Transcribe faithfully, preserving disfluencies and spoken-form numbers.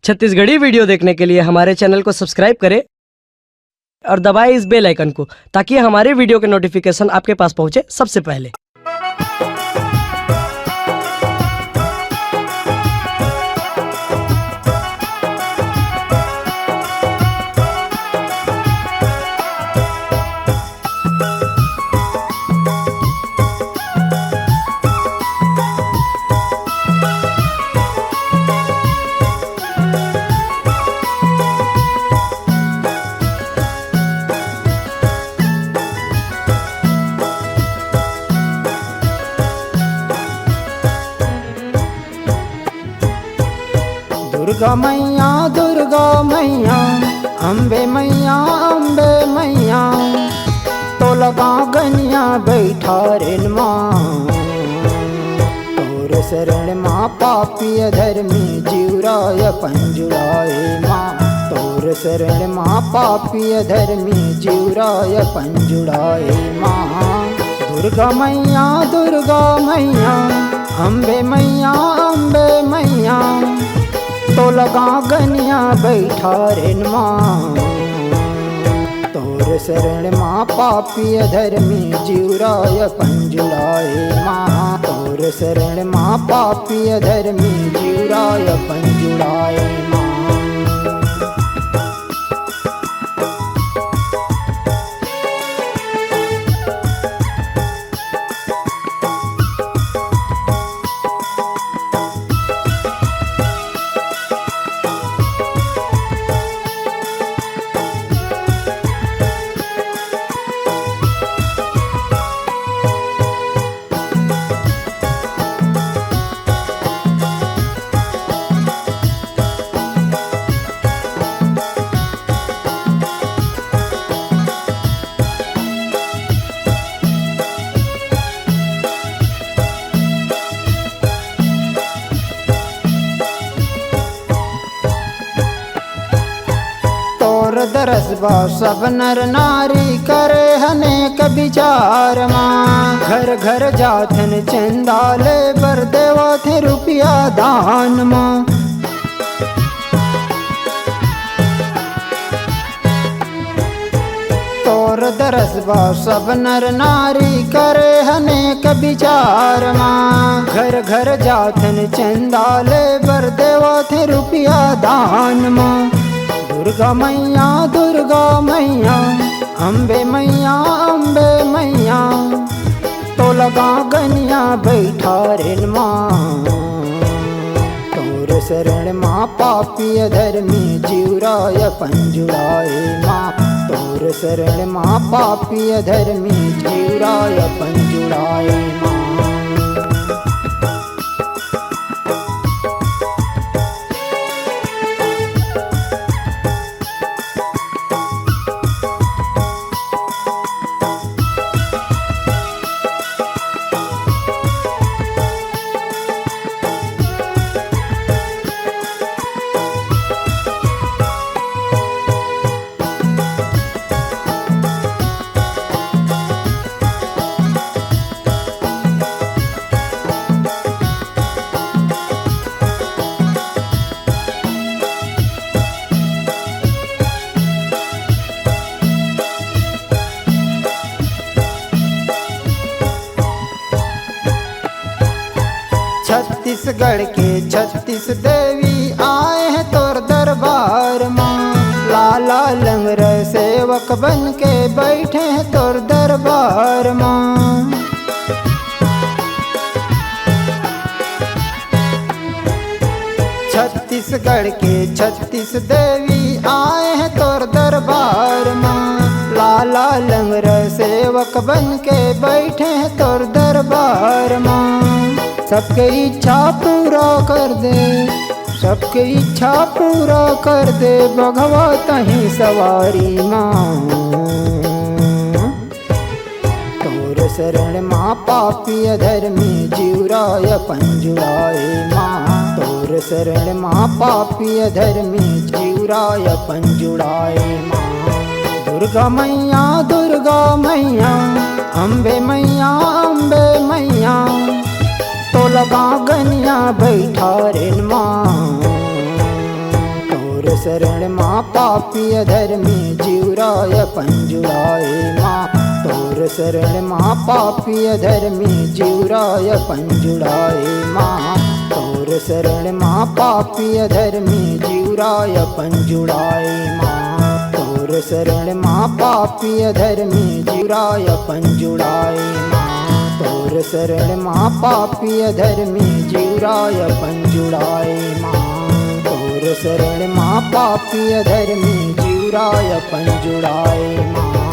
Chhattisgarhi video देखने के लिए हमारे चैनल को सब्सक्राइब करें और दबाएं इस बेल आइकन को, ताकि हमारे वीडियो के नोटिफिकेशन आपके पास पहुंचे सबसे पहले। दुर्गा मैया, दुर्गा मैया, अम्बे मैया, अम्बे मैया, तोला गाँव गनिया बइठारेन माँ। तोर शरण मा पापी अधर्मी जीवरा अपन जुड़ाए माँ। तोर शरण मा पापी अधर्मी जीवरा अपन जुड़ाए माँ। दुर्गा मैया, दुर्गा मैया, अम्बे मैया, अम्बे मैया, तोला गाँव गनिया बइठारेन माँ। तोर शरण मा पापी अधर्मी जीवरा अपन जुड़ाए माँ। तोर शरण मा पापी अधर्मी जीवरा अपन जुड़ाए माँ। तोर दरस बर सब नर नारी करे अनेक बिचार मा। घर घर जाथन चंदा ले बर देवथे रुपया दान मा। तोर दरस बर सब नर नारी करे अनेक बिचार मा। घर घर जाथन चंदा ले बर देवथे रुपया दान मा। दुर्गा मैया, दुर्गा मैया, अम्बे मैया, अम्बे मैया, तोला गाँव गनिया बइठारेन माँ। तोर शरण मा पापी अधर्मी जीवरा अपन जुड़ाए माँ। तोर शरण मा पापी अधर्मी जीवरा अपन जुड़ाए माँ। छत्तीसगढ़ के छत्तीस देवी आए हैं तोर दरबार मा। लाला लंगरा सेवक बन के बैठे हैं तोर दरबार मा। छत्तीसगढ़ के छत्तीस देवी आए हैं तोर दरबार मा। लाला लंगरा सेवक बन के बैठे हैं तोर दरबार मा। सबके इच्छा पूरा कर दे, सबके इच्छा पूरा कर दे, बघवा तहीं सवारी मा। तोर शरण मा पापी अधर्मी जीवरा अपन जुड़ाए माँ। तोर शरण मा पापी अधर्मी जीवरा अपन जुड़ाए माँ। दुर्गा मैया, दुर्गा मैया, अम्बे मैया, अम्बे मैया, तोला गाँव गनिया बइठारेन माँ। शरण मा पापी अधर्मी जीवराय पंजुड़ाए माँ। तोर शरण मा पापी अधर्मी जीवराय पंजुड़ाए माँ। तोर शरण मा पापी अधर्मी जीवराय पंजुड़ाए माँ। तोर शरण मा पापी अधर्मी जीवराय पंजुड़ाए माँ। तोर शरण मा पापी अधर्मी जीवराय पंजुड़ाए माँ। तोर शरण मा पापी अधर्मी जीवराय पंजुड़ाए माँ।